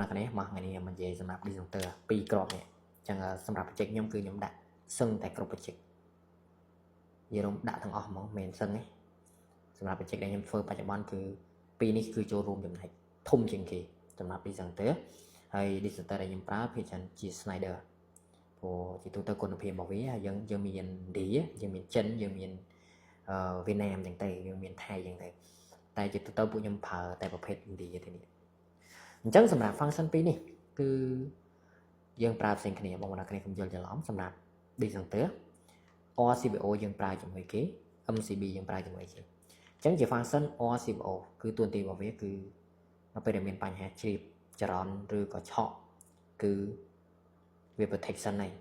អរគ្នាមកថ្ងៃនេះខ្ញុំនិយាយសម្រាប់ disjoncteur ពីរគ្រាប់នេះអញ្ចឹងសម្រាប់ project ខ្ញុំគឺខ្ញុំដាក់សឹងតែគ្រប់ project និយាយរួមដាក់ទាំងអស់ហ្មងមិនមែនសឹងទេសម្រាប់ project ដែលខ្ញុំធ្វើបច្ចុប្បន្នគឺពីរនេះគឺចូលរួមចំណែកធំជាងគេសម្រាប់ disjoncteur ហើយ disjoncteur ដែលខ្ញុំប្រើភាគច្រើនជា Schneider ព្រោះជាទូទៅគុណភាពរបស់វាយើងយើងមានឥណ្ឌាយើងមានចិនយើងមានអឺវៀតណាមអញ្ចឹងទៅយើងមានថៃអញ្ចឹងទៅតែជាទូទៅពួកខ្ញុំប្រើតែប្រភេទឥណ្ឌាទេនេះអញ្ចឹងសម្រាប់ function ពីរនេះគឺយើងប្រើផ្សេងគ្នាបងប្អូនគ្នាកុំយល់ច្រឡំសម្រាប់ disjoncteur RCBO យើងប្រើជាមួយគេ MCB យើងប្រើជាមួយគេអញ្ចឹងជា function RCBO គឺតួនាទីរបស់វាគឺនៅពេលដែលមានបញ្ហាជ្រាបចរន្តឬក៏ឆក់គឺវា protection ហើយ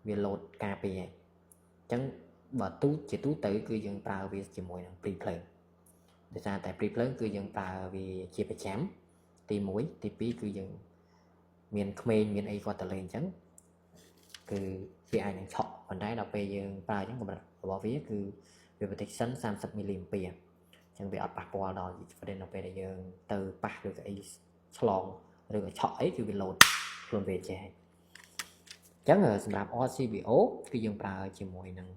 វា load ការពារហើយអញ្ចឹងបើទូជាទូទៅគឺយើងប្រើវាជាមួយនឹង prise ភ្លើងដោយសារតែ prise ភ្លើងគឺយើងប្រើវាជាប្រចាំទី1ទី2គឺយើងមានក្មេងមានអីគាត់ទៅលេងអញ្ចឹងគឺវាអាចនឹងឆក់ប៉ុន្តែដល់ពេលយើងប្រើអញ្ចឹងកម្រិតរបស់វាគឺវា protection 30 មីលីអាំពែអញ្ចឹងវាអត់ប៉ះពាល់ដល់ប្រេនដល់ពេលដែលយើងទៅប៉ះឬក៏អីឆ្លងឬក៏ឆក់អីគឺវា load ខ្លួនវាចេះហើយអញ្ចឹងសម្រាប់ RCBO គឺយើងប្រើជាមួយនឹង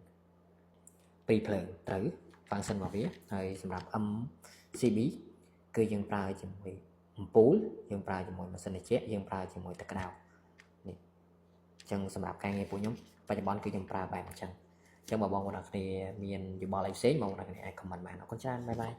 prise ភ្លើងត្រូវ function របស់វាហើយសម្រាប់ MCB គឺយើងប្រើជាមួយអំពូលយើងប្រើជាមួយម៉ាស៊ីនត្រជាក់យើងប្រើជាមួយទឹកក្តៅនេះអញ្ចឹងសម្រាប់ការងារពួកខ្ញុំបច្ចុប្បន្នគឺខ្ញុំប្រើបែបអញ្ចឹងអញ្ចឹងបើបងប្អូនអរគ្នាមានយោបល់អីផ្សេងបងប្អូនអរគ្នាអាច comment បានអរគុណច្រើន bye bye.